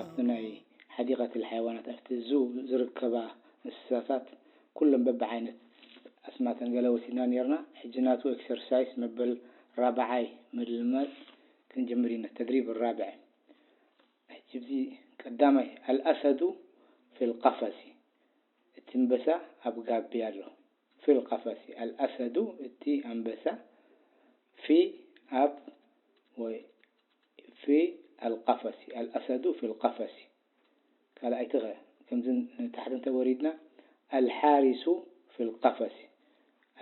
ኣብቲ ናይ ሓዲቐት ሓይዋናት ኣብቲ ዙ ዝርከባ እንስሳታት ኩሎም በብዓይነት ኣስማተን ገለ ወሲድና ነርና። ሕጂ ናቱ ኤክሰርሳይስ መበል ራብዓይ ምልማድ ክንጅምር ኢና። ተድሪብ ራብዐ። ሕጂ እዚ ቀዳማይ ኣልኣሰዱ ፊል ቀፈሲ፣ እቲ ኣንበሳ ኣብ ጋቢ ኣሎ። ፊል ቀፈሲ ኣልኣሰዱ፣ እቲ ኣንበሳ ፊ ኣብ ወይ ፊ ኣልቀፈሲ ኣልኣሰዱ ፊል ቀፈሲ። ካልኣይቲ ኸ ከምዚ ንታሕቲ እንተወሪድና ኣልሓሪሱ ፊል ቀፈሲ።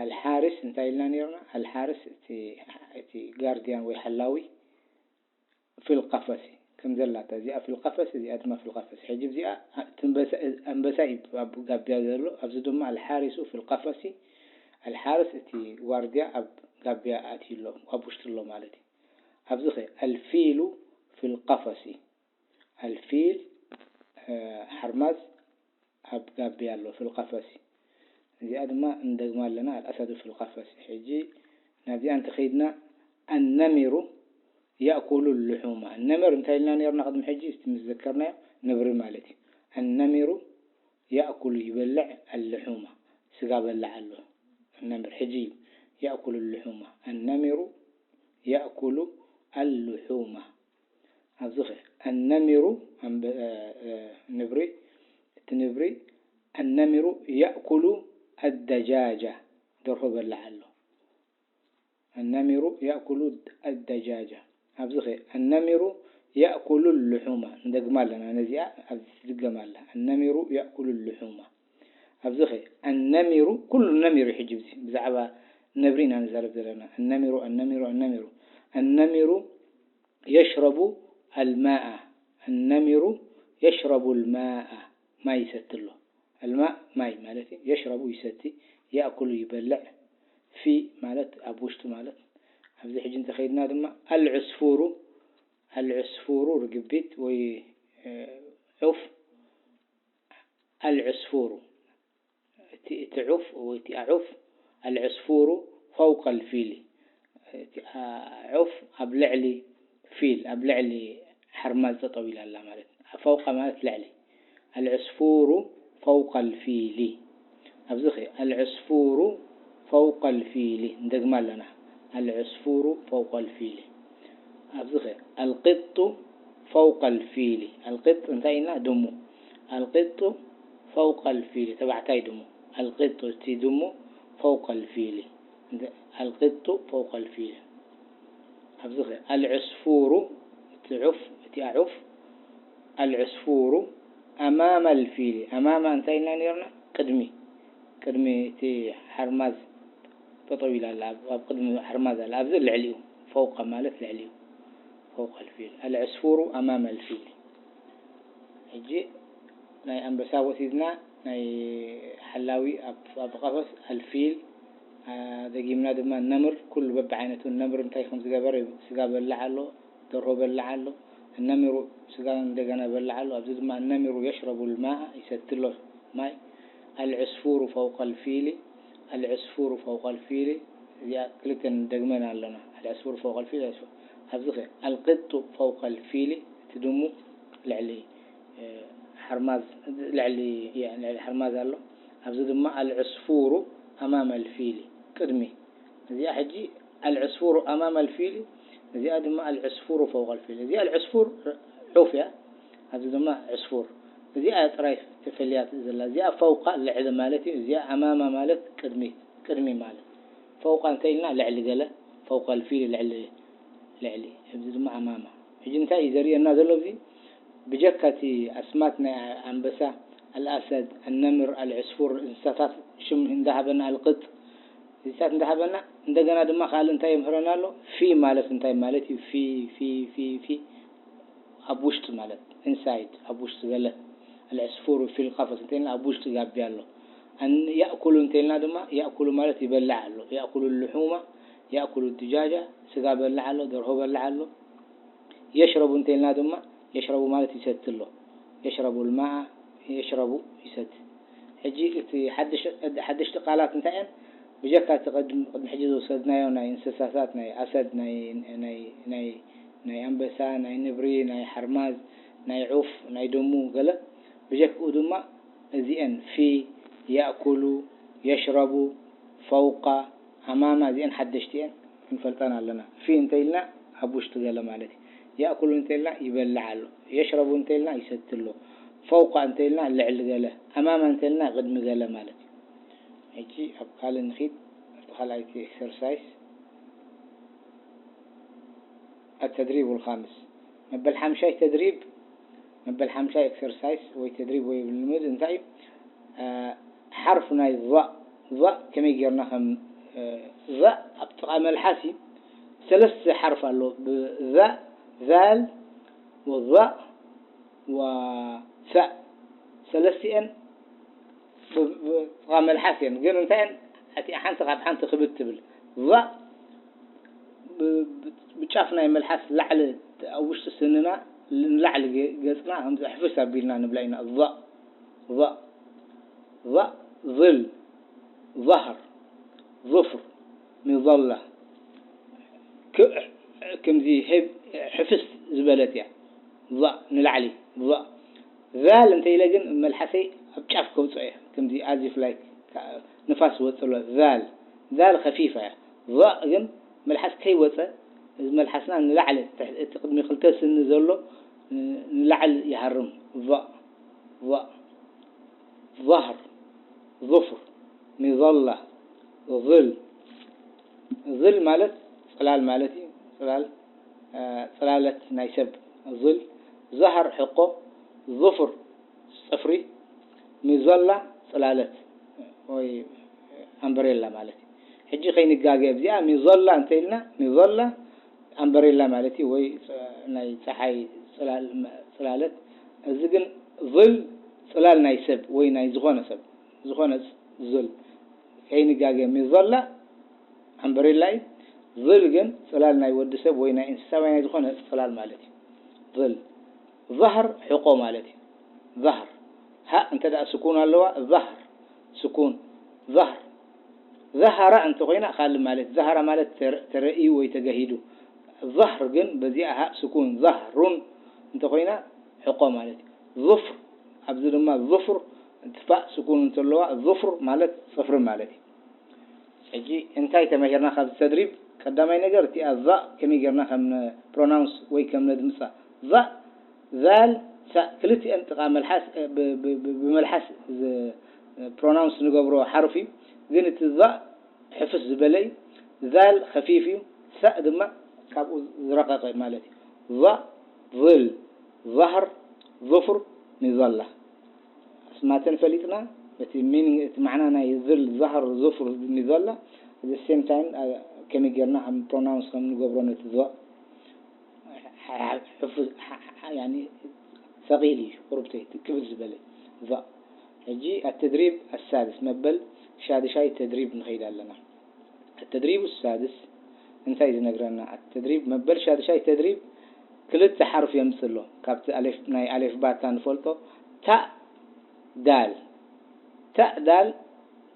ኣልሓሪስ እንታይ ኢልና ነርና? ኣልሓሪስ እቲ እቲ ጋርድያን ወይ ሓላዊ ፊል ቀፈሲ ከም ዘላታ እዚኣ ፊል ቀፈስ እዚኣ ድማ ፊል ቀፈስ። ሕጂ እዚኣ እቲ ኣንበሳ ኣንበሳ እዩ ኣብ ጋብያ ዘሎ። ኣብዚ ድማ ኣልሓሪሱ ፊል ቀፈሲ ኣልሓርስ እቲ ዋርድያ ኣብ ጋብያ ኣትዩ ኣሎ ኣብ ውሽጢ ኣሎ ማለት እዩ። ኣብዚ ኸ ኣልፊሉ ፊል ቀፈሲ ኣልፊል ሓርማዝ ኣብ ጋቢ ኣሎ ፊል ቀፈሲ። እዚኣ ድማ እንደግማ ኣለና ኣልኣሰዱ ፊል ቀፈሲ። ሕጂ ናብዚኣ እንተኸይድና ኣነሚሩ ያእኩሉ ልሑማ። ነምር እንታይ ኢልና ነርና ቅድሚ ሕጂ? እስቲ ምስ ዘከርናዮ ነብሪ ማለት እዩ። ኣነሚሩ ያእኩሉ ይበልዕ ኣልሑማ ስጋ በላዕ ኣሎ። ነምር ሕጂ እዩ ያእኩሉ ልሑማ። ኣነሚሩ ያእኩሉ ኣልሑማ። ኣብዚ ኸ ኣነሚሩ ኣንበ- እ- እ- ንብሪ እቲ ንብሪ ኣነሚሩ ያእኩሉ ኣደጃጃ ደርሆ በላዕ ኣሎ። ኣነሚሩ ያእኩሉ ኣደጃጃ። ኣብዚ ኸ ኣነሚሩ ያእኩሉ ልሑማ። ንደግማ ኣለና ነዚኣ ኣብዚ ትድገም ኣላ። ኣነሚሩ ያእኩሉ ልሑማ። ኣብዚ ኸ ኣነሚሩ ኩሉ ነሚሩ ሕጂ ብዚ ብዛዕባ ነብሪ ኢና ንዛረብ ዘለና። ኣነሚሩ ኣነሚሩ ኣነሚሩ ኣነሚሩ የሽረቡ ኣልማኣ። ኣነሚሩ የሽረቡ ልማኣ ማይ ይሰቲ ኣሎ። ኣልማእ ማይ ማለት እዩ። የሽረቡ ይሰቲ፣ ያእኩሉ ይበልዕ፣ ፊ ማለት ኣብ ውሽጡ ማለት። ኣብዚ ሕጂ እንተኸይድና ድማ ኣልዕስፉሩ ኣልዕስፉሩ ርግቢት ወይ ዑፍ ኣልዕስፉሩ እቲ እቲ ዑፍ ወይ እቲ ኣዑፍ ኣልዕስፉሩ ፈውቀ ልፊሊ እቲ ኣዑፍ ኣብ ልዕሊ ፊል ኣብ ልዕሊ ሓርማዝ ጠጠው ኢላ ኣላ ማለት እዩ። ፈውቀ ማለት ልዕሊ ኣልዕስፉሩ ፈውቀ ልፊሊ ኣብዚ ኸ ኣልዕስፉሩ ፈውቀ ልፊሊ እንደግማ ኣለና ኣልዕስፉሩ ፈውቀ ልፊሊ ኣብዚ ኸ ኣልቅጡ ፈውቀ ልፊሊ ኣልቅጥ እንታይ ኢልና ድሙ ኣልቅጡ ፈውቀ ልፊሊ ተባዕታይ ድሙ ኣልቅጡ እቲ ድሙ ፈውቀ ልፊሊ ኣልቅጡ ፈውቀ ልፊሊ ኣብዚ ኸ ኣልዕስፉሩ እቲ ዑፍ እቲ ኣዑፍ ኣልዕስፉሩ ኣማመ ልፊሊ ኣማመ እንታይ ኢልና ነርና ቅድሚ ቅድሚ እቲ ሓርማዝ ጠጠው ኢላ ኣላ ኣብ ቅድሚ ሓርማዝ ኣላ ኣብዚ ልዕሊኡ ፈውቀ ማለት ልዕሊኡ ፈውቀ ልፊል ኣልዕስፉሩ ኣማመ ልፊል ሕጂ ናይ ኣንበሳ ወሲድና ናይ ሓላዊ ኣብ ቀፈስ ኣልፊል ደጊምና ድማ ነምር ኩሉ በብዓይነቱ ነምር እንታይ ከም ዝገበር ስጋ በላዕ ኣሎ ደርሆ በላዕ ኣሎ ነሚሩ ስጋ እንደገና በላዕ ኣሎ ኣብዚ ድማ ነሚሩ የሽረቡ ልማእ ይሰቲ ኣሎ ማይ ኣልዕስፉሩ ፈውቀ ልፊሊ ኣልዕስፉሩ ፈውቀ ልፊሊ እዚኣ ክልተ ንደግመን ኣለና ኣልዕስፉሩ ፈውቀ ልፊሊ ኣልዕስፉሩ ኣብዚ ኸ ኣልቅጡ ፈውቀ ልፊሊ እቲ ድሙ ልዕሊ ሓርማዝ ልዕሊ ልዕሊ ሓርማዝ ኣሎ ኣብዚ ድማ ኣልዕስፉሩ ኣማመ ልፊሊ ቅድሚ እዚኣ ሕጂ ኣልዕስፉሩ ኣማመ ልፊሊ እዚኣ ድማ ኣልዕስፉሩ ፈውቀ ልፊሊ እዚኣ ኣልዕስፉር ዑፍ እያ ኣብዚ ድማ ዕስፉር እዚኣ ጥራይ ተፈልያ ዘላ እዚኣ ፈውቃ ልዕሊ ማለት እዩ እዚኣ ኣማማ ማለት ቅድሚ ቅድሚ ማለት ፈውቃ እንተ ኢልና ልዕሊ ገለ ፈውቀ ልፊሊ ልዕሊ ልዕሊ እዚ ድማ ኣማማ ሕጂ እንታይ እዩ ዘርእየና ዘሎ እዚ ብጀካ እቲ ኣስማት ናይ ኣንበሳ ኣልኣሰድ ኣነምር ኣልዕስፉር እንስሳታት ሽም እንዳሃበና ኣልቅጥ እዚታት እንዳሃበና እንደገና ድማ ካልእ እንታይ የምህረና ኣሎ ፊ ማለት እንታይ ማለት እዩ ፊ ፊ ፊ ፊ ኣብ ውሽጢ ማለት ኢንሳይድ ኣብ ውሽጢ ገለ ኣልዕስፉር ፊል ቀፈስ እንተኢልና ኣብ ውሽጢ ጋቢ ኣሎ ኣን-፣ ያእኩሉ እንተልና ድማ፣ ያእኩሉ ማለት ይበልዕ ኣሎ። ያእኩሉ ልሑማ፣ ያእኩሉ ድጃጃ፣ ስጋ በልዕ ኣሎ፣ ደርሆ በልዕ ኣሎ። የሽረቡ እንተልና ድማ፣ የሽረቡ ማለት ይሰቲ ኣሎ። የሽረቡ ልማኣ፣ የሽረቡ ይሰቲ። ሕጂ እቲ ሓድሽ-፣ ሓደሽቲ ቃላት እንታይ እየን? ብጀካ እቲ ቅድም-፣ ቅድሚ ሕጂ ዝወሰድናዮ ናይ እንስሳታት፣ ናይ ኣሰድ፣ ናይ፣ ናይ፣ ናይ፣ ናይ ኣንበሳ፣ ናይ ንብሪ፣ ናይ ሓርማዝ፣ ናይ ዑፍ፣ ናይ ደሙ ገለ፣ ብጀክኡ ድማ እዚኤን ፊ፣ ያእኩሉ፣ የሽረቡ፣ ፈውቃ፣ ኣማማ፣ እዚኤን ሓደሽቲ እየን፣ ክንፈልጠን ኣለና። ፊ እንተ ኢልና ኣብ ውሽጢ ገለ ማለት እዩ። ያእኩሉ እንተ ኢልና ይበልዕ ኣሎ። የሽረቡ እንተ ኢልና ይሰቲ ኣሎ። ፈውቃ እንተ ኢልና ልዕሊ ገለ። ኣማማ እንተ ኢልና ቅድሚ ገለ ማለት እዩ። ሕጂ ኣብ ካልእ ንኺድ፣ ኣብቲ ካልኣይቲ ኤክሰርሳይስ። التدريب الخامس. መበል ሓምሻይ ተድሪብ፣ መበል ሓምሻይ ኤክሰርሳይስ ወይ ተድሪብ ወይ ልምድ እንታይ እዩ? አ፣ ሓርፍ ናይ ዛእ፣ ዛእ ከመይ ጌርና ከም፣ እ፣ ዛእ ኣብ ጥቓ መልሓስ እዩ። ሰለስተ ሓርፍ ኣሎ። ብዛእ፣ ዛል፣ ወዛእ፣ ወሳእ። ሰለስቲኤን ብ-፣ ብ-፣ ጥቓ መልሓስ እየን። ግን እንታይ እየን? እቲ ሓንቲ ካብ ሓንቲ ክብድ ትብል። ዛእ ብ-፣ ብ-፣ ብጫፍ ናይ መልሓስ ላዕሊ ኣብ ውሽጢ ስንና ንላዕሊ ገ-፣ ገጽና ከምዚ ሕፍስ ኣቢልና ንብላ ኢና። ዛእ፣ ዛእ፣ ዛእ፣ ዝል፣ ዛህር፣ ዙፍር፣ ሚዘላ። ክ-፣ ከምዚ ሄብ-፣ ሕፍስ ዝበለት እያ። ዛእ ንላዕሊ፣ ዛእ። ዛል እንተ ኢለ ግን መልሓሰይ ኣብ ጫፍ ከውፅኦ እየ። ከምዚ as if like ንፋስ ዝወፅእ ዘሎ። ዛል፣ ዛል ከፊፋ እያ። ዛእ ግን መልሓስ ከይወፀ፣ እዚ መልሓስና ንላዕሊ፣ ትሕ-፣ እቲ ቅድሚ ክልተ ስኒ ዘሎ ን-፣ ንላዕሊ ይሃርም። ዛእ፣ ዛእ። ዛህር፣ ዙፍር፣ ሚዘላ፣ ዝል። ዝል ማለት ፅላል ማለት እዩ። ፅላል፣ አ፣ ፅላለት ናይ ሰብ። ዝል፣ ዛህር፣ ሕቆ፣ ዙፍር፣ ፅፍሪ፣ ሚዘላ፣ ፅላለት ወይ ኣምበሬላ ማለት እዩ። ሕጂ ከይንጋገ፣ ኣብዚኣ ሚዘላ እንተ ኢልና፣ ሚዘላ ኣምበሬላ ማለት እዩ፣ ወይ ጸ-፣ ናይ ጸሓይ ጽላል-፣ ጽላለት። እዚ ግን ዝል ጽላል ናይ ሰብ ወይ ናይ ዝኾነ ሰብ፣ ዝኾነ ዝል ከይንጋገ፣ ሚዘላ ኣምበሬላ እዩ። ዝል ግን ጽላል ናይ ወዲ ሰብ ወይ ናይ እንስሳ ወይ ናይ ዝኾነ ጽላል ማለት እዩ። ዝል። ዛህር ሕቆ ማለት እዩ። ዛህር። ሃእ እንተ ደኣ ስኩን ኣለዋ፣ ዛህር፣ ስኩን፣ ዛህር። ዛሃራ እንተ ኾይና ካልእ ማለት፣ ዛሃራ ማለት ተረ-፣ ተረእዩ ወይ ተገሂዱ። ዛህር ግን በዚኣ ሃእ ስኩን፣ ዛህሩን እንተ ኾይና ሕቆ ማለት እዩ። ዙፍር፣ ኣብዚ ድማ ዙፍር፣ ትፋእ ስኩን እንተለዋ፣ ዙፍር ማለት ጽፍሪ ማለት እዩ። ሕጂ እንታይ ተማሂርና ካብዚ ተድሪብ? ቀዳማይ ነገር እቲኣ ዛእ ከመይ ጌርና ከም ፕሮናውንስ ወይ ከም ነድምጻ። ዛእ፣ ዛል፣ ሳእ ክልቲኤን ጥቓ መልሓስ፣ ብ-፣ ብ-፣ ብ-፣ ብመልሓስ ዝ-፣ ፕሮናውንስ ንገብሮ ሓርፍ እዩ። ግን እቲ ዛእ ሕፍስ ዝበለ እዩ። ዛል ኸፊፍ እዩ። ሳእ ድማ ካብኡ ዝረቐቐ ማለት እዩ። ዛእ፣ ዝል፣ ዛህር፣ ዙፍር፣ ሚዘላ። ኣስማተን ፈሊጥና፣ እቲ ሚኒንግ፣ እቲ ማዕና ናይ ዝል፣ ዛህር፣ ዙፍር፣ ሚዘላ፣ at the same time፣ አ፣ ከመይ ጌርና ከም ፕሮናውንስ ከም ንገብሮ ነቲ ዛእ። ሓ-፣ ሓ-፣ ሕፉ-፣ ሓ-፣ ሓ-፣ ያኒ ሰቒል እዩ፣ ቁሩብ ተይ-፣ ክብድ ዝበለ ዛእ። ሕጂ ኣተድሪብ ኣሳድስ መበል ሻድሻይ ተድሪብ ንኸይድ ኣለና። التدريب السادس እንታይ እዩ ዝነግረና? التدريب መበል ሻድሻይ ተድሪብ ክልተ ሓርፍ የምጽእ ኣሎ። ካብቲ ኣሌፍ፣ ናይ ኣሌፍ ባታ ንፈልጦ ታእ ዳል። ታእ ዳል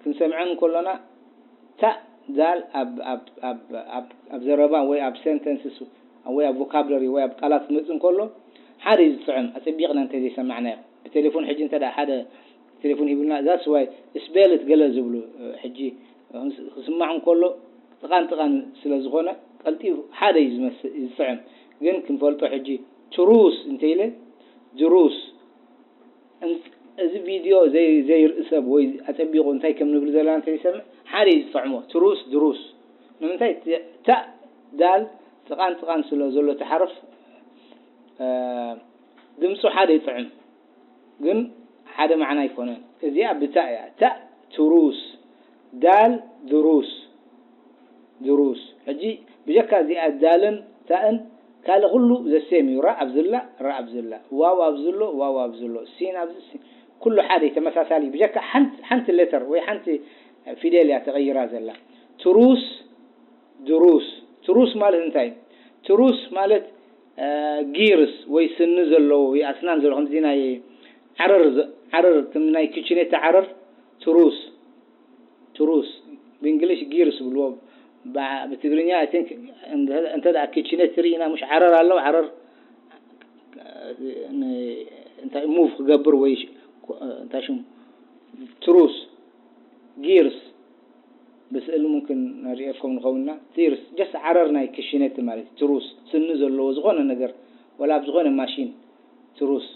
ክንሰምዐን እንከሎና፣ ታእ ዳል ኣብ፣ ኣብ፣ ኣብ፣ ኣብ፣ ኣብ ዘረባ ወይ ኣብ ሴንተንስስ ወይ ኣብ ቮካብለሪ ወይ ኣብ ቃላት ክመጽእ እንከሎ ሓደ እዩ ዝጥዕም፣ ኣጸቢቕና እንተዘይሰማዕናዮ። ብቴሌፎን ሕጂ እንተ ደኣ ሓደ ቴሌፎን ሂቡና፣ that's why spell it ገለ ዝብሉ፣ ሕጂ ክስማዕ እንከሎ ጥቓን ጥቓን ስለ ዝኾነ ቀልጢፉ ሓደ እዩ ዝመስ-፣ ዝጥዕም። ግን ክንፈልጦ ሕጂ ትሩስ እንተ ኢለ ድሩስ፣ እን-፣ እዚ ቪድዮ ዘይ-፣ ዘይርኢ ሰብ ወይ ኣጸቢቑ እንታይ ከም ንብል ዘለና እንተይሰምዕ ሓደ እዩ ዝጥዕሞ። ትሩስ ድሩስ። ንምንታይ? ተ-፣ ታእ ዳል ጥቓን ጥቓን ስለ ዘሎ እቲ ሓርፍ፣ እ፣ ድምፁ ሓደ ይጥዕም። ግን ሓደ መዓና ኣይኮነን። እዚኣ ብታእ እያ። ታእ ትሩስ፣ ዳል ድሩስ፣ ድሩስ። ሕጂ ብጀካ እዚኣ ዳልን ታእን ካልእ ኩሉ ዘሴም እዩ። ራ ኣብዝላ፣ ራ ኣብዝላ፣ ዋው ኣብዝሎ፣ ዋው ኣብዝሎ፣ ሲን ኣብዚ፣ ሲን። ኩሉ ሓደ ተመሳሳሊ፣ ብጀካ ሓንቲ፣ ሓንቲ ሌተር ወይ ሓንቲ ፊደል እያ ተቐይራ ዘላ። ትሩስ፣ ድሩስ። ትሩስ ማለት እንታይ? ትሩስ ማለት፣ እ፣ ጊርስ ወይ ስኒ ዘለዎ ወይ ኣስናን ዘለዎ፣ ከምዚ ናይ ዓረር ዘ-፣ ዓረር፣ ከም ናይ ኪችኔታ ዓረር፣ ትሩስ። ትሩስ። ብእንግሊሽ ጊርስ ይብልዎ። ብ-፣ ብትግርኛ፣ I think፣ እንተ፣ እንተ ደኣ ኪችኔት ርኢና፣ ምሽ ዓረር ኣሎ፣ ዓረር፣ እ፣ ን-፣ እንታይ፣ ሙቭ ክገብር ወይ ሽ-፣ ኮ-፣ እንታይ ሽሙ? ትሩስ፣ ጊርስ። ብስእሊ ሙምክን ነርእየኩም ንኸውንና። ቲርስ፣ ጀስት ዓረር ናይ ክሽኔት ማለት እዩ። ትሩስ፣ ስኒ ዘለዎ ዝኾነ ነገር፣ ወላ ኣብ ዝኾነ ማሽን፣ ትሩስ።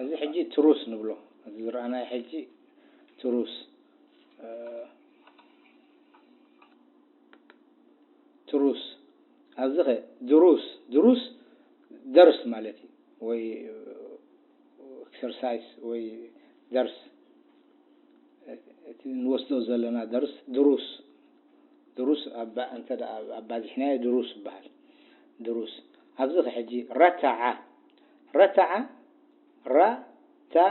እዚ ሕጂ ትሩስ ንብሎ። እዚ ዝረኣናዮ ሕጂ ትሩስ፣ እ፣ ትሩስ። ኣብዚ ኸ ድሩስ፣ ድሩስ ደርስ ማለት እዩ። ወይ ኤክሰርሳይስ ወይ ደርስ፣ እቲ ንወስዶ ዘለና ደርስ፣ ድሩስ። ድሩስ ኣባ-፣ እንተ ደኣ ኣባዚሕናዮ ድሩስ ይበሃል። ድሩስ። ኣብዚ ኸ ሕጂ ረተዓ፣ ረተዓ፣ ረተዓ፣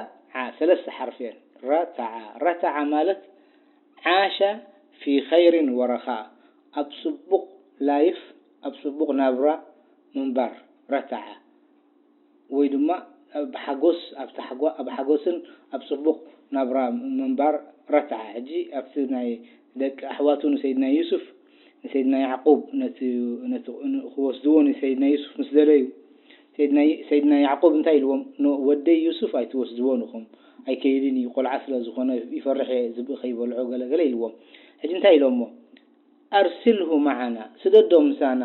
ሰለስተ ሓርፊ እየን። ረተዓ፣ ረተዓ ማለት ዓሸ ፊ ኸይሪን ወረኻ፣ ኣብ ጽቡቕ ላይፍ፣ ኣብ ጽቡቕ ናብራ ምንባር። ረተዓ። ወይ ድማ ኣብ ሓጎስ፣ ኣብ ታሕጓ-፣ ኣብ ሓጎስን ኣብ ጽቡቕ ናብራ ምንባር ረትዓ። ሕጂ ኣብቲ ናይ ደቂ ኣሕዋቱ ንሰይድና ዩሱፍ፣ ንሰይድና ያዕቁብ ነቲ፣ ነቲ ን-፣ ክወስድዎ ንሰይድና ዩሱፍ ምስ ደለዩ፣ ሰይድና ይ-፣ ሰይድና ያዕቁብ እንታይ ኢልዎም? ን-፣ ወደይ ዩሱፍ ኣይትወስድዎን ኢኹም፣ ኣይከይድን እዩ፣ ቆልዓ ስለ ዝኾነ ይፈርሕ እየ፣ ዝብኢ ከይበልዖ ገለ ገለ ኢልዎም። ሕጂ እንታይ ኢሎሞ? ኣርሲልሁ መዓና፣ ስደዶ ምሳና፣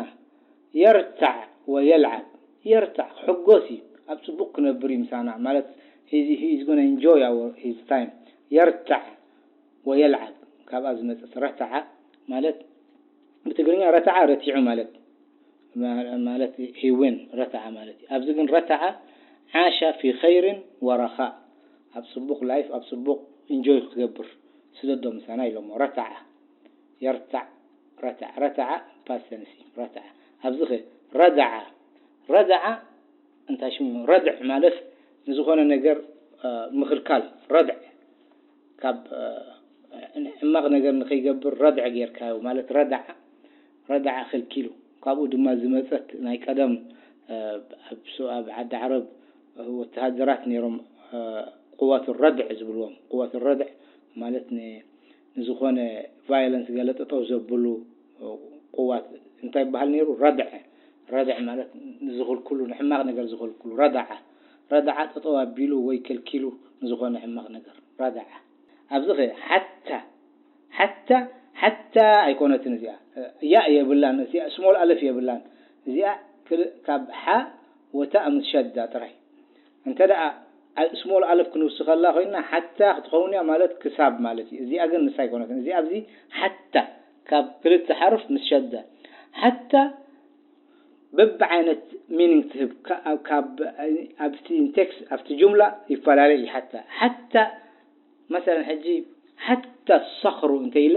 የርታዕ ወየልዓብ፣ የርታዕ ክሕጎስ እዩ፣ ኣብ ጽቡቕ ክነብር እዩ ምሳና፣ ማለት he is gonna enjoy our his time፣ የርታዕ ወየልዓብ፣ ካብኣ ዝመጸት ረተዓ ማለት ብትግርኛ ረተዓ ረቲዑ ማለት፣ ማ-፣ ማለት he win ረተዓ ማለት እዩ። ኣብዚ ግን ረተዓ ዓሻ ፊ ኸይርን ወረኻ፣ ኣብ ጽቡቕ ላይፍ፣ ኣብ ጽቡቕ ኢንጆይ ክገብር ስደዶ ምሳና ኢሎሞ። ረተዓ፣ የርታዕ፣ ረተዓ፣ ረተዓ ፓስት ተንስ እዩ። ረተዓ። ኣብዚ ኸ ረደዓ፣ ረደዓ እንታይ ሽሙ? ረድዕ ማለት ንዝኾነ ነገር፣ እ፣ ምኽልካል። ረድዕ ካብ፣ እ፣ ሕማቕ ነገር ንኸይገብር ረድዕ ጌርካዮ ማለት ረደዓ፣ ረደዓ ከልኪሉ። ካብኡ ድማ ዝመጸት ናይ ቀደም፣ እ፣ ኣብ ሱ-፣ ኣብ ዓዲ ዓረብ ወተሃደራት ነይሮም፣ እ፣ ቁዋት ረድዕ ዝብልዎም። ቁዋት ረድዕ ማለት ን-፣ ንዝኾነ ቫዮለንስ ገለ ጠጠው ዘብሉ ቁዋት እንታይ ይበሃል ነይሩ? ረድዐ። ረድዐ ማለት ንዝኽልክሉ፣ ንሕማቕ ነገር ዝኽልክሉ። ረደዓ። ረደዓ ጠጠው ኣቢሉ ወይ ከልኪሉ ንዝኾነ ሕማቕ ነገር። ረደዓ። ኣብዚ ኸ ሓታ፣ ሓታ፣ ሓታ ኣይኮነትን እዚኣ። ያእ የብላን፣ እዚኣ ስሞል ኣለፍ የብላን። እዚኣ ክል-፣ ካብ ሓ ወታእ ምስ ሸዳ ጥራይ። እንተ ደኣ ኣ-፣ ስሞል ኣለፍ ክንውስኸላ ኮይንና፣ ሓታ ክትኸውን እያ ማለት ክሳብ ማለት እዩ። እዚኣ ግን ንሳ ኣይኮነትን። እዚኣ ኣብዚ ሓታ ካብ ክልተ ሓርፍ ምስ ሸዳ። ሓታ በብዓይነት ሚኒንግ ትህብ። ካ-፣ ካብ፣ ኣብቲ ቴክስት፣ ኣብቲ ጁምላ ይፈላለ እዩ ሓታ። ሓታ መሰለን ሕጂ ሓታ ሰኽሩ እንተ ኢለ፣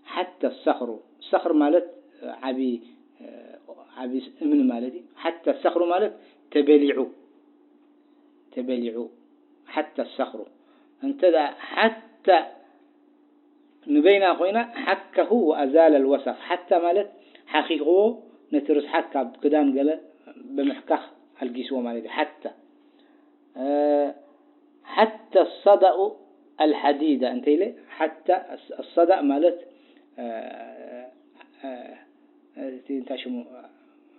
ሓታ ሰኽሩ፣ ሰኽር ማለት ዓቢ፣ ዓቢ እምኒ ማለት እዩ። ሓታ ሰኽሩ ማለት ተበሊዑ፣ ተበሊዑ፣ ሓታ ሰኽሩ። እንተ ደኣ ሓታ ንበይና ኮይና፣ ሓከሁ ወኣዛለ ልወሰኽ። ሓታ ማለት ሓኺኽዎ፣ ነቲ ርስሓት ካብ ክዳን ገለ ብምሕካኽ ኣልጊስዎ ማለት እዩ። ሓታ። እ፣ ሓታ ሰዳኡ ኣልሓዲዳ እንተ ኢለ፣ ሓታ ኣስ-፣ ኣሰዳእ ማለት፣ እ፣ እ፣ እቲ እንታይ ሽሙ፣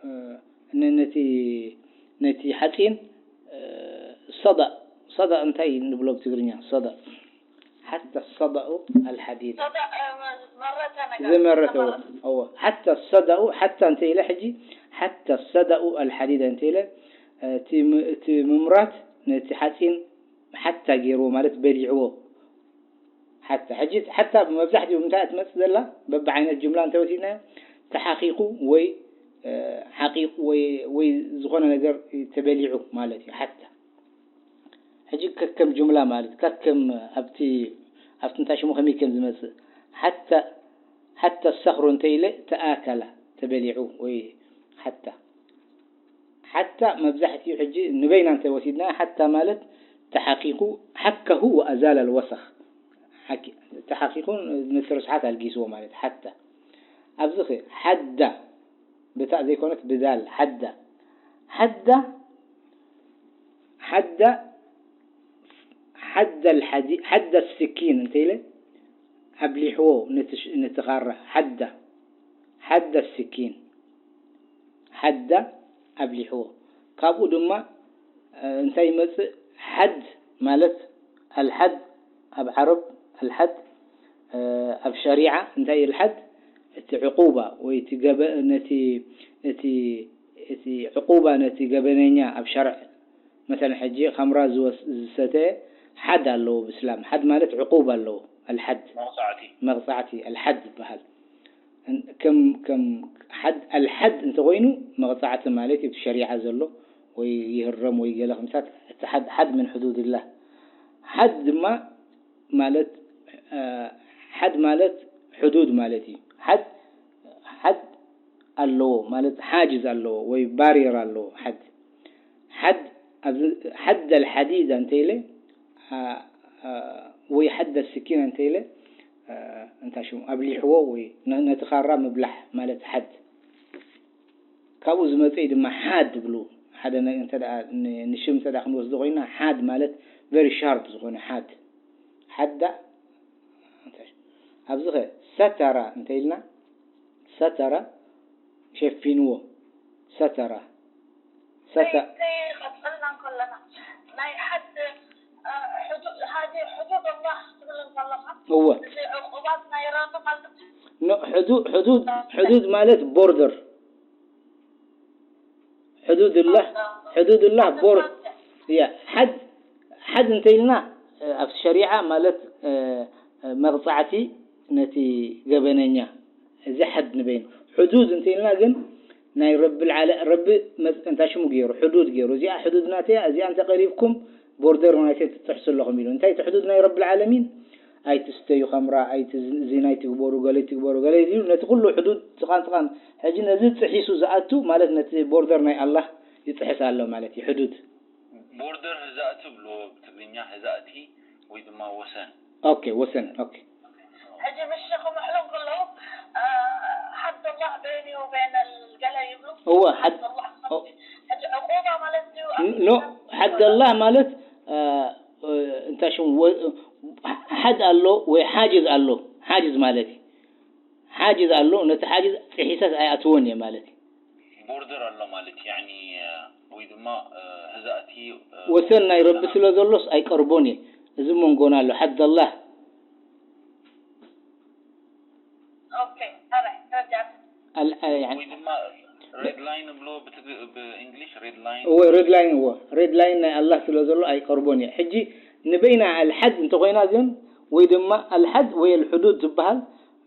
እ፣ ነ-፣ ነቲ፣ ነቲ ሓጺን፣ እ፣ ሰዳእ፣ ሰዳእ እንታይ ንብሎ ብትግርኛ? ሰዳእ። ሓታ ሰዳኡ ኣልሓዲዳ። ሰዳእ፣ እ፣ መረተ ነገር። ዝመረተ፣ ተመረ-፣ እወ። ሓታ ሰዳኡ፣ ሓታ እንተ ኢለ ሕጂ፣ ሓታ ሰዳኡ ኣልሓዲዳ እንተ ኢለ፣ እቲ ም-፣ እቲ ምምራት ነቲ ሓጺን ሓታ ገይርዎ ማለት በሊዕዎ። ሓታ፣ ሕጂ ሓታ መብዛሕትኡ እንታይ እያ ትመጽእ ዘላ? በብዓይነት ጅምላ እንተወሲድናዮ፣ ተሓኺኹ ወይ፣ እ፣ ሓቒቑ ወይ፣ ወይ ዝኾነ ነገር ተበሊዑ ማለት እዩ ሓታ። ሕጂ ከከም ጅምላ ማለት፣ ከከም ኣብቲ፣ ኣብቲ እንታይ ሽሙ ከመይ ከም ዝመጽእ። ሓታ፣ ሓታ ሰኽሩ እንተ ኢለ ተኣከላ፣ ተበሊዑ ወይ ሓታ ሓታ መብዛሕትኡ ሕጂ ንበይና እንተ ወሲድና ሓታ ማለት ተሓቂቁ ሓከሁ ወኣዛል ኣልወሰኽ ሓኪ- ተሓቂቁ ነቲ ርስሓት ኣልጊስዎ ማለት ሓታ ኣብዚ ኸ ሓዳ ብታእ ዘይኮነት ብዛል ሓዳ ሓዳ ሓዳ ሓዳ الحديد ሓዳ ስኪን እንተ ኢለ ኣብሊሕዎ ነቲ ሽ- ነቲ ካራ ሓዳ ሓዳ ስኪን ሓዳ ኣብሊሕዎ ካብኡ ድማ እንታይ ይመፅእ ሓድ ማለት ኣልሓድ ኣብ ዓረብ ኣልሓድ ኣብ ሸሪዓ እንታይ እዩ ኣልሓድ እቲ ዕቁባ ወይ እቲ ገበ ነቲ እቲ እቲ ዕቁባ ነቲ ገበነኛ ኣብ ሸርዕ መሰለን ሕጂ ከምራ ዝወስ- ዝሰተ ሓድ ኣለዎ ብስላም ሓድ ማለት ዕቁባ ኣለዎ ኣልሓድ መቕፃዕቲ መቕፃዕቲ ኣልሓድ ይበሃል ከም ከም ሓድ ኣልሓድ እንተኮይኑ መቕፃዕቲ ማለት እዩ ሸሪዓ ዘሎ ወይ ይህረም ወይ ገለ ከምሳት እቲ ሓድ ሓድ ምን ሕዱድላህ ሓድ ድማ ማለት ሓድ ማለት ሕዱድ ማለት እዩ ሓድ ሓድ ኣለዎ ማለት ሓጅዝ ኣለዎ ወይ ባሪየር ኣለዎ ሓድ ሓድ ኣብዚ ሓድ ኣልሓዲዳ እንተ ኢለ ወይ ሓድ ኣስኪና እንተ ኢለ እንታይ ሽሙ ኣብሊሕዎ ወይ ነቲ ካራ ምብላሕ ማለት ሓድ ካብኡ ዝመፀ እዩ ድማ ሓድ ብሉ ሓደ ንሽም እንተ ክንወስዶ ኮይና ሓድ ማለት very sharp ዝኾነ ሓድ ሓዳ ኣብዚ ኸ ሰተራ እንተ ኢልና ሰተራ ሸፊንዎ ሰተራ ሰተ ቀፅልና እንከለና ናይ ሓድ ሕዱድ ኣላህ ትብል እንከለኻ እወ እዚ ዕቁባት ናይ ረቢ ማለት ሕዱድ ሕዱድ ማለት ቦርደር ሕዱድላህ ሕዱድላህ ቦር ያ ሓድ ሓድ እንተ ኢልና ኣብቲ ሸሪዓ ማለት መቕፃዕቲ ነቲ ገበነኛ እዚ ሓድ ንበይኑ ሕዱድ እንተ ኢልና ግን ናይ ረቢ ልዓለ ረቢ መፅ- እንታይ ሽሙ ገይሩ ሕዱድ ገይሩ እዚኣ ሕዱድ ናተያ እዚኣ እንተቀሪብኩም ቦርደር ናተይ ትጥሕሱ ኣለኹም ኢሉ እንታይ እቲ ሕዱድ ናይ ረቢ ልዓለሚን ኣይትስተዩ ከምራ ኣይትዝና ኣይትግበሩ ገለ ትግበሩ ገለ ኢሉ ነቲ ኩሉ ሕዱድ ትቃን ትቃን ሕጂ ነዚ ጥሒሱ ዝኣቱ ማለት ነቲ ቦርደር ናይ ኣላህ ይጥሕስ ኣሎ ማለት እዩ ሕዱድ ቦርደር ህዛእቲ ብሎ ብትግርኛ ህዛእቲ ወይ ድማ ወሰን ኦኬ ወሰን ኦኬ ሕጂ ምሽ ክምሕሉ ከለዉ ሓድ ኣላህ በይኒ ወበይነ ገለ ይብሉ እወ ሓድ ኣላህ ሕጂ ዕቁባ ማለት እዩ ኖ ሓድ ኣላህ ማለት እንታይ ሽሙ ወ- ሓድ ኣሎ ወይ ሓጅዝ ኣሎ ሓጅዝ ማለት እዩ ሓጅዝ ኣሎ ነቲ ሓጅዝ ጥሒሰስ ኣይኣትዎን እየ ማለት እዩ ቦርደር ኣሎ ማለት ያኒ ወይ ድማ ህዛእቲ ወሰን ናይ ረቢ ስለ ዘሎስ ኣይቀርቦን እየ እዚ መንጎና ኣሎ ሓድ ኣላህ ኦኬ ኣረ ተረዳት ኣል- ኣ- ያኒ ወይ ድማ ሬድ ላይን ብሎ ብትግ- ብእንግሊሽ ሬድ ላይን እወ ሬድ ላይን እወ ሬድ ላይን ናይ ኣላህ ስለ ዘሎ ኣይቀርቦን እየ ሕጂ ንበይና ኣልሓድ እንተኮይና ግን ወይ ድማ ኣልሓድ ወይ ኣልሕዱድ ዝበሃል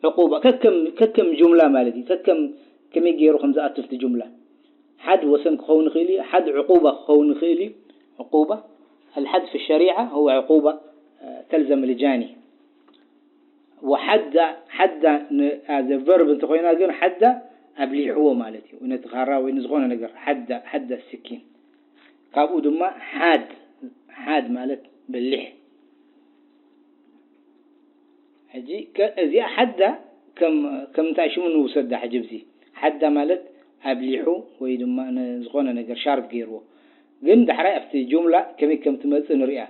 ዕቁባ ከከም ከከም ጁምላ ማለት እዩ ከከም ከመይ ገይሩ ከም ዝኣቱ ኣብቲ ጁምላ ሓድ ወሰን ክኸውን ይኽእል እዩ ሓድ ዕቁባ ክኸውን ይኽእል እዩ ዕቁባ ኣልሓድ ፊ ሸሪዓ هو ዕቁባ ተልዘም ልጃኒ ወሓዳ ሓዳ as a verb እንተኮይና ግን ሓዳ ኣብሊሕዎ ማለት እዩ ነቲ ካራ ወይ ንዝኾነ ነገር ሓዳ ሓዳ ስኪን ካብኡ ድማ ሓድ ሓድ ማለት በሊሕ ሕጂ ከ- እዚኣ ሓዳ ከም ከም እንታይ ሽሙ ንውሰዳ ሕጂ ብዚ ሓዳ ማለት ኣብሊሑ ወይ ድማ ንዝኾነ ነገር ሻርፕ ገይርዎ ግን ዳሕራይ ኣብቲ ጁምላ ከመይ ከም ትመፅእ ንሪኣ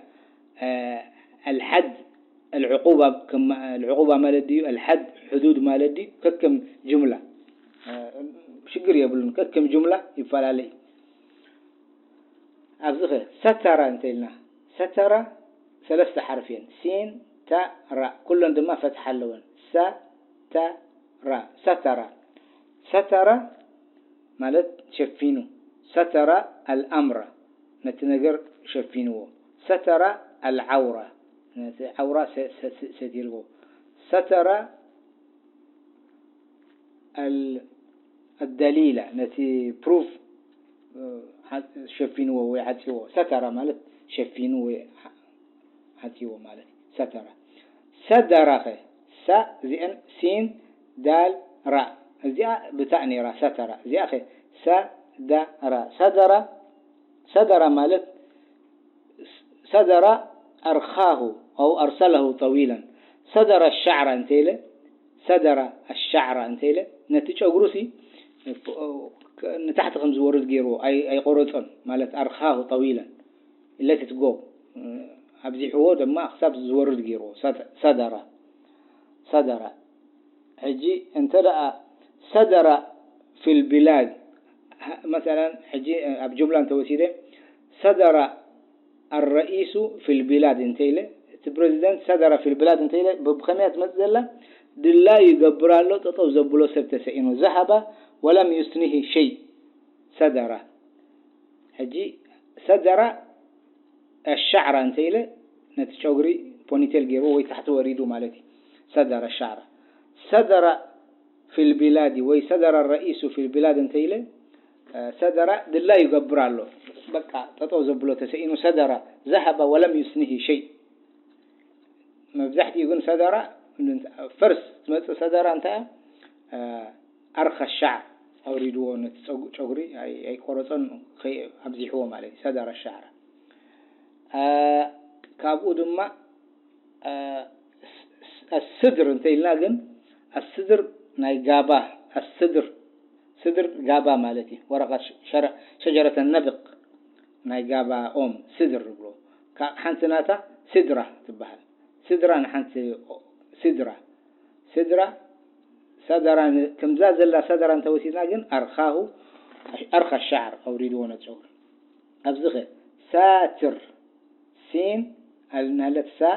ኣልሓድ ኣልዕቁባ ከም ኣልዕቁባ ማለት ድዩ ኣልሓድ ሕዱድ ማለት ድዩ ከከም ጁምላ ሽግር የብሉን ከከም ጁምላ ይፈላለ እዩ ኣብዚ ኸ ሰተራ እንተ ኢልና ሰተራ ሰለስተ ሓርፍ እየን ሲን ታ ራ ኩለን ድማ ፈትሓ ኣለወን ሰ ተ ራ ሰተራ ሰተራ ማለት ሸፊኑ ሰተራ ኣልኣምራ ነቲ ነገር ሸፊንዎ ሰተራ ኣልዓውራ ነቲ ዓውራ ሰቲርዎ ሰተራ ኣልደሊላ ነቲ ፕሩፍ ሸፊንዎ ወይ ዓፅዎ ሰተራ ማለት ሸፊኑ ወይ ዓፅዎ ማለት እዩ ሰተራ ሰደራ ኸ ሳ እዚአን ሲን ዳል ራ እዚኣ ብታእ ነይራ ሰተራ እዚኣ ኸ ሰደራ ሰደራ ሰደራ ማለት ሰደራ ኣርኻሁ ኣው ኣርሰለሁ ጠዊለን ሰደረ ሻዕራ እንተ ኢለ ሰደረ ኣሻዕራ እንተ ኢለ ነቲ ጨጉሩሲ ንታሕቲ ከም ዝወርድ ገይርዎ ኣይቆረጾን ማለት ኣርኻሁ ጠዊለን let it go ኣብዚሕዎ ድማ ክሳብ ዝወርድ ገይርዎ ሰደረ ሰደረ ሕጂ እንተ ደኣ ሰደረ ፊል ቢላድ መሰለን ሕጂ ኣብ ጁምላ እንተወሲደ ሰደረ ኣረኢሱ ፊል ቢላድ እንተ ኢለ እቲ ፕሬዚደንት ሰደረ ፊል ቢላድ እንተ ኢለ ብኸመያ ትመፅእ ዘላ ድላዩ ይገብር ኣሎ ጠጠው ዘብሎ ሰብ ተሰኢኑ ዘሃባ ወለም ዩስኒሂ ሸይ ሰደረ ሕጂ ሰደረ ኣሻዕራ እንተ ኢለ ነቲ ጨጉሪ ፖኒቴል ገይሩ ወይ ታሕቲ ወሪዱ ማለት እዩ ሰደረ ሻዕራ ሰደረ ፊል ቢላዲ ወይ ሰደረ ረኢሱ ፊል ቢላድ እንተ ኢለ ሰደረ ድላ ይገብር ኣሎ በቃ ጠጠው ዘብሎ ተሰኢኑ ሰደረ ዘሀበ ወለም ዩስኒሂ ሸይ መብዛሕትኡ ግን ሰደረ ፈርስ ትመፅእ ሰደረ እንታይ ኣርኸ ሻዕ ኣውሪድዎ ነቲ ጨጉሪ ኣይቆረፀን ኣብዚሕዎ ማለት እዩ ሰደረ ሻዕራ ካብኡ ድማ ኣስድር እንተ ኢልና ግን ኣስድር ናይ ጋባ ኣስድር ስድር ጋባ ማለት እዩ ወረቐት ሸጀረተ ነብቅ ናይ ጋባ ኦም ስድር ይብሎ ካብ ሓንቲ ናታ ስድራ ትበሃል ስድራ ንሓንቲ ስድራ ስድራ ሰደራ ከምዛ ዘላ ሰደራ እንተወሲድና ግን ኣርኻሁ ኣርኻ ሻዕር ኣውሪድዎ ነፀጉሪ ኣብዚ ኸ ሳትር ሲን ናለት ሳ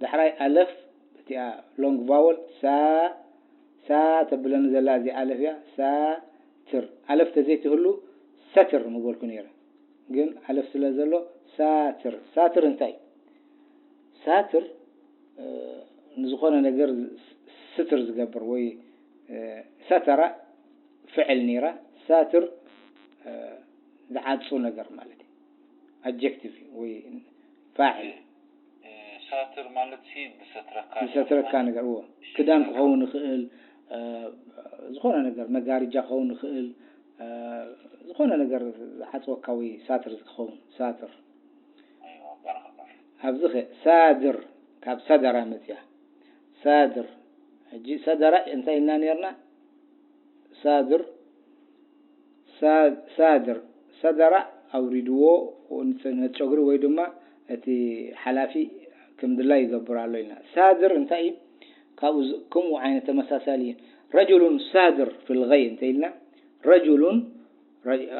ዳሕራይ ኣለፍ እቲኣ ሎንግ ቫወል ሳ ሳ ተብለኒ ዘላ እዚ ኣለፍ እያ ሳትር ኣለፍ ተዘይትህሉ ሰትር ምበልኩ ነይረ ግን ኣለፍ ስለ ዘሎ ሳትር ሳትር እንታይ ሳትር ንዝኾነ ነገር ስትር ዝገብር ወይ ሰተራ ፍዕል ነይራ ሳትር ዝዓፁ ነገር ማለት እዩ ኣጀክቲቭ ወይ ፋዕል ሳትር ማለት ሲ ብሰትረካ ዝሰትረካ ነገር እዎ ክዳን ክኸውን ይኽእል ዝኾነ ነገር መጋርጃ ክኸውን ይኽእል ዝኾነ ነገር ዝዓፅወካ ወይ ሳትር ክኸውን ሳትር ኣብዚ ኸ ሳድር ካብ ሰደራ መፅያ ሳድር ሕጂ ሰደራ እንታይ ኢልና ነርና ሳድር ሳድር ሰደራ ኣውሪድዎ ነጨጉሪ ወይ ድማ እቲ ሓላፊ ከም ድላይ ይገብር ኣሎ ኢልና ሳድር እንታይ እዩ ካብኡ ከምኡ ዓይነት ተመሳሳሊ እዩ ረጅሉን ሳድር ፊልገይ እንተ ኢልና ረጅሉን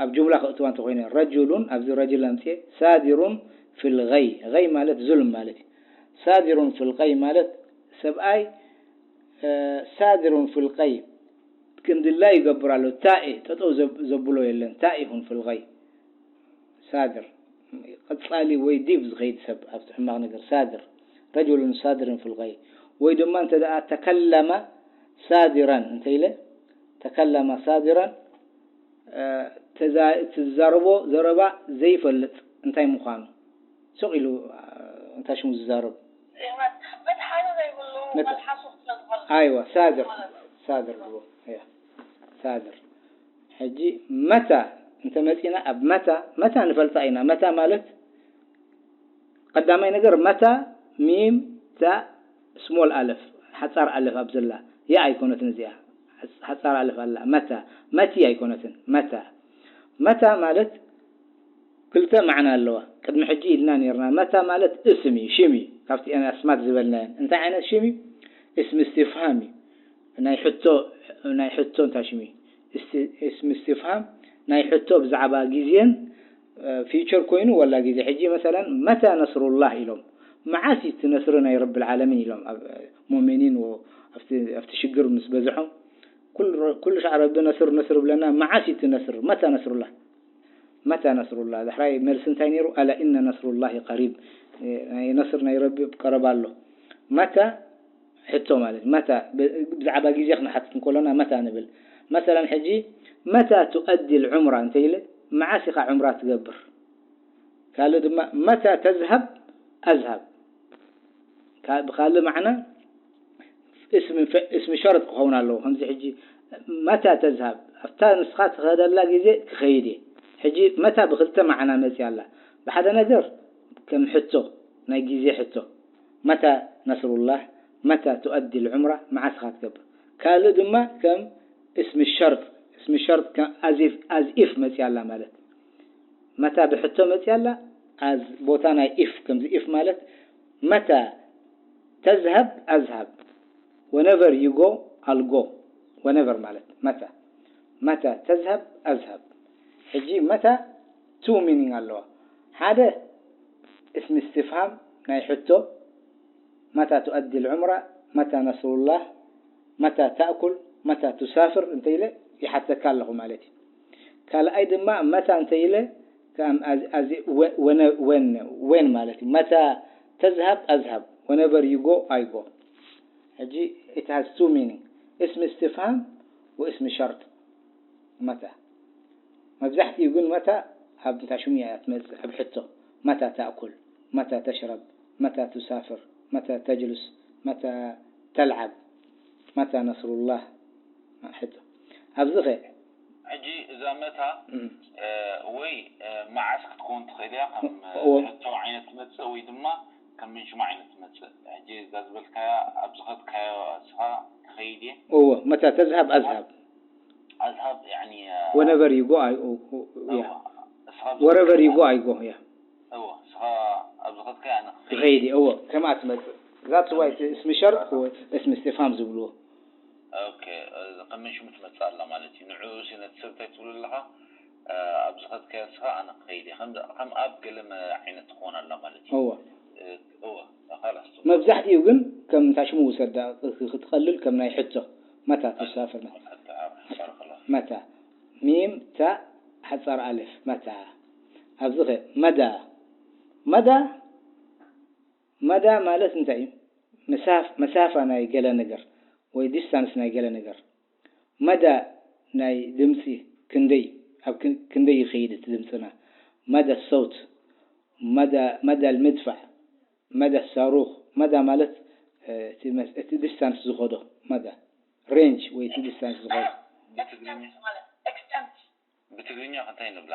ኣብ ጁምላ ክእትዋ እንተኮይነ ረጅሉን ኣብዚ ረጅል ኣምፅኤ ሳዲሩን ፊልገይ ገይ ማለት ዙልም ማለት እዩ ሳዲሩን ፊልገይ ማለት ሰብኣይ ሳዲሩን ፊልገይ ክንድላ ይገብር ኣሎ ታኢ ጠጠው ዘብሎ የለን ታኢ ይኹን ፊልገይ ሳድር ቀፃሊ ወይ ዲብ ዝኸይድ ሰብ ኣብቲ ሕማቕ ነገር ሳድር ረጅሉን ሳድርን ፊልገይ ወይ ድማ እንተ ደኣ ተከለመ ሳዲራን እንተ ኢለ ተከለመ ሳዲራን እቲ ዝዛረቦ ዘረባ ዘይፈልጥ እንታይ ምዃኑ ስቕ ኢሉ እንታይ ሽሙ ዝዛረብ ኣይዋ ሳድር ሳድር ብሎ ሳድር ሕጂ መታ እንተ መፂና ኣብ መታ መታ ንፈልጣ ኢና መታ ማለት ቀዳማይ ነገር መታ ሚም ታ ስሞል ኣለፍ ሓፃር ኣለፍ ኣብ ዘላ ያ ኣይኮነትን እዚኣ ሓፃር ኣለፍ ኣላ መታ መቲ ኣይኮነትን መታ መታ ማለት ክልተ ማዕና ኣለዋ ቅድሚ ሕጂ ኢልና ነርና መታ ማለት እስም እዩ ሽም እዩ ካብቲ ኣስማት ዝበልናየን እንታይ ዓይነት ሽም እዩ እስም እስትፍሃም እዩ ናይ ሕቶ ናይ ሕቶ እንታይ ሽም እዩ እስም እስትፍሃም ናይ ሕቶ ብዛዕባ ግዜን ፊውቸር ኮይኑ ወላ ግዜ ሕጂ መሰለን መታ ነስሩላህ ኢሎም መዓስ እቲ ነስሪ ናይ ረቢ ልዓለሚን ኢሎም ሙእሚኒን ኣብቲ ሽግር ምስ በዝሖም ኩሉ ሻዕ ረቢ ነስር ነስር ብለና መዓስ እቲ ነስር መታ ነስሩላህ መታ ነስሩላህ ዳሕራይ መልሲ እንታይ ነይሩ ኣላ ኢነ ነስሩላህ ቀሪብ ናይ ነስር ናይ ረቢ ቀረባ ኣሎ መታ ሕቶ ማለት መታ ብዛዕባ ግዜ ክንሓትት እንከሎና መታ ንብል መሰለን ሕጂ መታ ትؤدي العمرة እንተ ኢለ መዓስ ኢኻ ዑምራ ትገብር ካልእ ድማ መታ ተዝሀብ ኣዝሀብ ብካልእ ማዕና እስሚ ሸርጥ ክኸውን ኣለዎ ከምዚ ሕጂ መታ ተዝሀብ ኣብታ ንስኻ ትኸደላ ግዜ ክኸይድ እየ። ሕጂ መታ ብኽልተ መዓና መፅያ ኣላ። ብሓደ ነገር ከም ሕቶ፣ ናይ ግዜ ሕቶ፣ መታ ነስሩላህ፣ መታ ትؤدي العمرة፣ መዓስ ኢኻ ትገብር። ካልእ ድማ ከም እስሚ ሸርጥ፣ እስሚ ሸርጥ ከም as if፣ as if መፅያ ኣላ ማለት። መታ ብሕቶ መፅያ ኣላ፣ as ቦታ ናይ if፣ ከምዚ if ማለት መታ ተዝሀብ ኣዝሀብ፣ whenever you go I'll go፣ whenever ማለት መታ፣ መታ ተዝሀብ ኣዝሀብ። ሕጂ መታ two meaning ኣለዋ። ሓደ እስሚ እስትፍሃም ናይ ሕቶ፣ መታ ትؤدي العمرة፣ መታ ነስሩላህ፣ መታ ተእኩል፣ መታ ትሳፍር እንተ ኢለ ይሓተካ ኣለኹ ማለት እዩ። ካልኣይ ድማ መታ እንተ ኢለ ከም ኣዚ- ኣዚ- ወ- ወነ- ወን ወን ማለት እዩ። መታ ተዝሀብ ኣዝሀብ፣ whenever you go I go። ሕጂ it has two meaning፣ እስሚ እስትፍሃም ወእስሚ ሸርጥ። መታ መብዛሕትኡ ግን መታ ኣብ እንታይ ሽሙ እያ ትመጽእ? ኣብ ሕቶ፣ መታ ተእኩል፣ መታ ተሽረብ፣ መታ ትሳፍር፣ መታ ተጅልስ፣ መታ ተልዓብ፣ መታ ነስሩላህ። ሕቶ ኣብዚ ኸ ሕጂ እዛ መታ ወይ መዓስ ክትከውን ትኽእል እያ፣ ከም ሕቶ ዓይነት ትመፅእ ወይ ድማ ከም ምንሽማ ዓይነት ትመፅእ። ሕጂ እዛ ዝበልካያ ኣብ ዝኸድካዮ እስኻ ክኸይድ እየ። እዎ፣ መታ ተዝሃብ ኣዝሃብ። ኣዝሃብ ያኒ ወነቨር ዩ ጎ ኣይ ያ ወረቨር ዩ ጎ ኣይ ጎ ያ እዎ፣ እስኻ ኣብ ዝኸድካዮ ኣነ ክኸይድ እየ። እዎ፣ ከምኣ ትመፅእ። ዛትስ ዋይ እስሚ ሸርጥ እስሚ እስቲፍሃም ዝብልዎ። ኦኬ፣ ከም ምንሽሙ ትመፅእ ኣላ ማለት እዩ። ንዕኡ ሲ ነቲ ሰብ እንታይ ትብሉ ኣለኻ? ኣብ ዝኸድካዮ እስኻ ኣነ ክኸይድ እየ። ከም ኣብ ገለ ዓይነት ትኾን ኣላ ማለት እዩ። እወ። እወ፣ ኻላስ። መብዛሕትኡ ግን ከም ታሽሙ ውሰዳ ክትቐልል ከም ናይ ሕቶ መታ ትሳፍር መታ ሚም ታ ሓፃር ኣልፍ መታ ኣብዚ ኸ መዳ መዳ መዳ ማለት እንታይ እዩ? መሳፍ መሳፋ ናይ ገለ ነገር ወይ ዲስታንስ ናይ ገለ ነገር። መዳ ናይ ድምፂ ክንደይ ኣብ ክን- ክንደይ ይኸይድ እቲ ድምፅና? መዳ ሰውት መዳ መዳ ልምድፋዕ መዳ ሳሩኽ መዳ ማለት እ፣ እቲ መስ- እቲ ዲስታንስ ዝኸዶ መዳ ሬንጅ ወይ እቲ ዲስታንስ ዝኸዶ ብትግርኛ ብትግርኛ እንታይ ንብላ?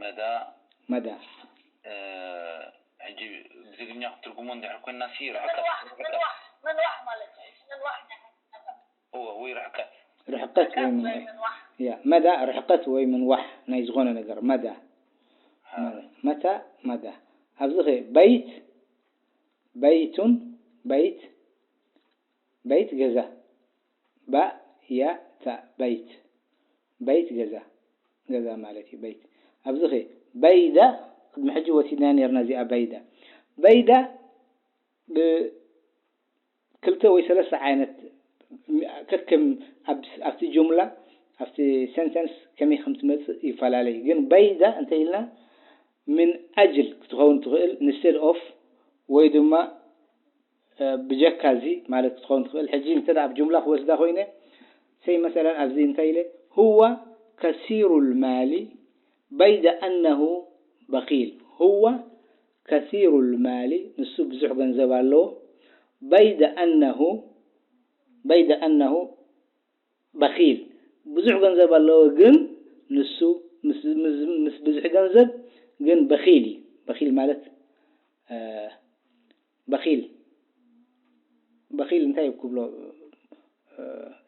መዳ መዳ ሕጂ ብትግርኛ ክትርጉሞ እንድሕር ኮይና ሲ ርሕቀት ርሕቀት ምንዋሕ ማለት እዩ። ምንዋሕ ናይ ሓደ ነገር። እወ ወይ ርሕቀት ርሕቀት ወይ ምንዋሕ ያ መዳ ርሕቀት ወይ ምንዋሕ ናይ ዝኾነ ነገር መዳ መዳ መታ መዳ ኣብዚ ኸ በይት በይቱን በይት በይት ገዛ ባእ ያእ ታእ በይት በይት ገዛ ገዛ ማለት እዩ በይት ኣብዚ ኸ በይዳ ቅድሚ ሕጂ ወሲድና ነርና እዚኣ በይዳ በይዳ ብ ክልተ ወይ ሰለስተ ዓይነት ከከም ኣብቲ ጁምላ ኣብቲ ሰንተንስ ከመይ ከም ትመፅእ ይፈላለ እዩ ግን በይዳ እንተ ኢልና ምን ኣጅል ክትኸውን ትኽእል ንስቴድ ኦፍ ወይ ድማ ብጀካ እዚ ማለት ክትኸውን ትኽእል ሕጂ እንተ ኣብ ጁምላ ክወስዳ ኮይነ ሰይ መሰለን ኣብዚ እንታይ ኢለ هو كثير المال بيد أنه بخيل هو كثير المال ንሱ ብዙሕ ገንዘብ ኣለዎ بيد أنه بيد أنه بخيل ብዙሕ ገንዘብ ኣለዎ ግን ንሱ ምስ ብዙሕ ገንዘብ ግን በኺል እዩ በኺል ማለት በኺል በኺል እንታይ ክብሎ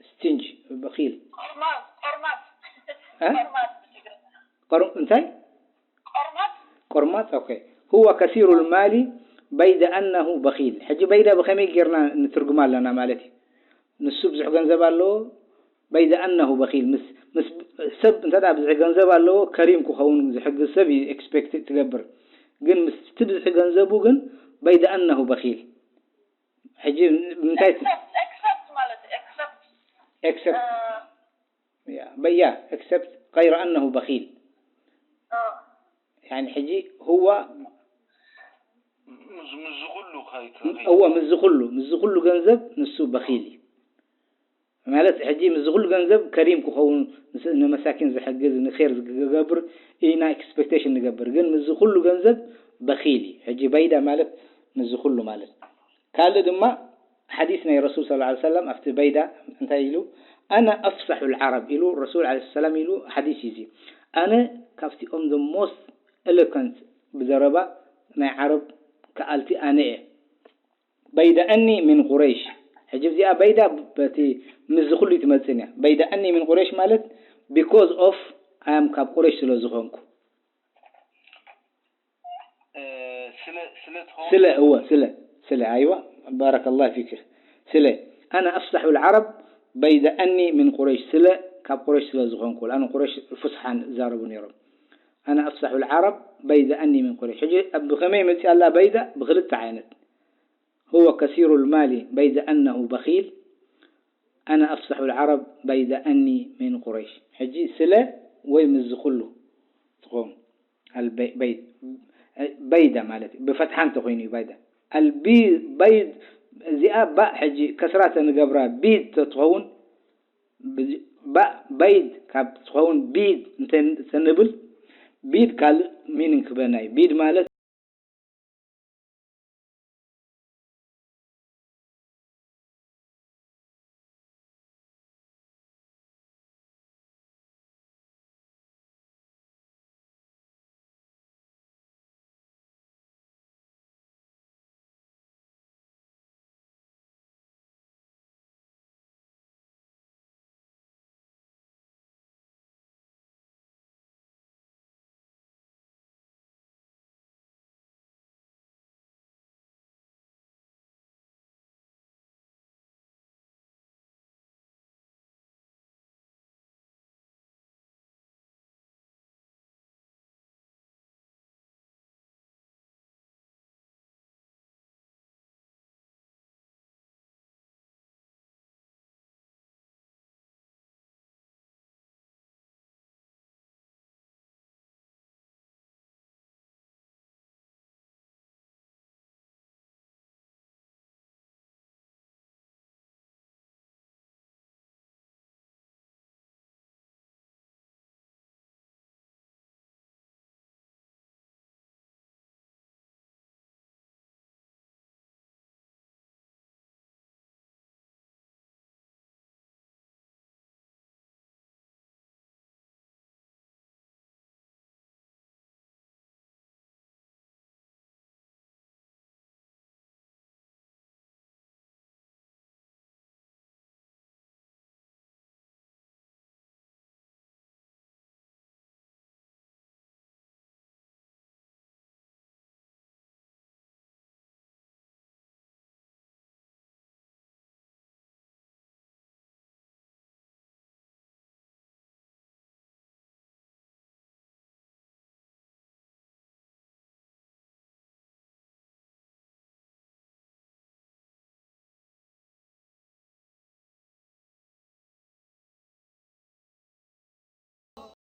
ስቲንጅ በኺል እንታይ ቆርማጥ ኦኬ هو كثير المال بيد أنه بخيل ሕጂ በይዳ ብኸመይ ጌርና ንትርጉማ ኣለና ማለት እዩ ንሱ ብዙሕ ገንዘብ ኣለዎ በይደ ኣነሁ በኺል ምስ ምስ ሰብ እንተ ደኣ ብዙሕ ገንዘብ ኣለዎ ከሪም ክኸውን ዝሕግዝ ሰብ እዩ ኤክስፔክት ትገብር ግን ምስቲ ብዙሕ ገንዘቡ ግን በይደ ኣነሁ በኺል ሕጂ ምንታይ ኤክሰፕት ማለት ኤክሰፕት ኤክሰፕት ያ በያ ኤክሰፕት غير أنه بخيل يعني ሕጂ هو እዎ ምስዚ ኩሉ ምስዚ ኩሉ ገንዘብ ንሱ በኺል እዩ ማለት ሕጂ ምስዚ ኩሉ ገንዘብ ከሪም ክኸውን ንመሳኪን ዝሕግዝ ንር ዝገብር ኢና ኤክስፔክቴሽን ንገብር ግን ምስዚ ኩሉ ገንዘብ በኺል እዩ ሕጂ በይዳ ማለት ምስዚ ኩሉ ማለት ካልእ ድማ ሓዲስ ናይ ረሱል صلى الله عليه وسلم ኣብቲ በይዳ እንታይ ኢሉ ኣነ ኣፍሳሑ ልዓረብ ኢሉ ረሱል ለ ሰላም ኢሉ ሓዲስ እዩ። ኣነ ካብቲኦም the most eloquent ብዘረባ ናይ ዓረብ ከኣልቲ ኣነ እየ። በይደኣኒ ምን ቁረይሽ። ሕጂ እዚኣ በይዳ በቲ ምስዚ ኩሉ ትመፅን እያ። በይደኣኒ ምን ቁረይሽ ማለት because of ኣም ካብ ቁረይሽ ስለ ዝኾንኩ ስለ እወ ስለ ስለ ኣይዋ ባረከላህ ፊክ ስለ ኣነ ኣፍሳሑ ልዓረብ በይደኣኒ ምን ቁረይሽ ስለ ካብ ቁረይሽ ስለ ዝኾንኩ ኣነ ቁረይሽ ፍስሓን ዛረቡ ነይሮም ኣነ ኣፍሳሑ ልዓረብ በይደኣኒ ምን ቁረይሽ ሕጂ ብኸመይ መፅኣ ኣላ በይዳ ብክልተ ዓይነት هو كثير المال بيد أنه بخيل أنا أفصح العرب بيد أني من قريش ሕጂ ስለ ወይ ምስዚ ኩሉ ትኸውን በይዳ ማለት እዩ ብፈትሓ እንተኮይኑ እዩ ባይዳ ኣልቢ በይድ እዚኣ ባእ ሕጂ ከስራ ተንገብራ ቢድ ተትኸውን ባእ በይድ ካብ ትኸውን ቢድ እንተንብል ቢድ ካልእ ሚኒንግ ክበና እዩ ቢድ ማለት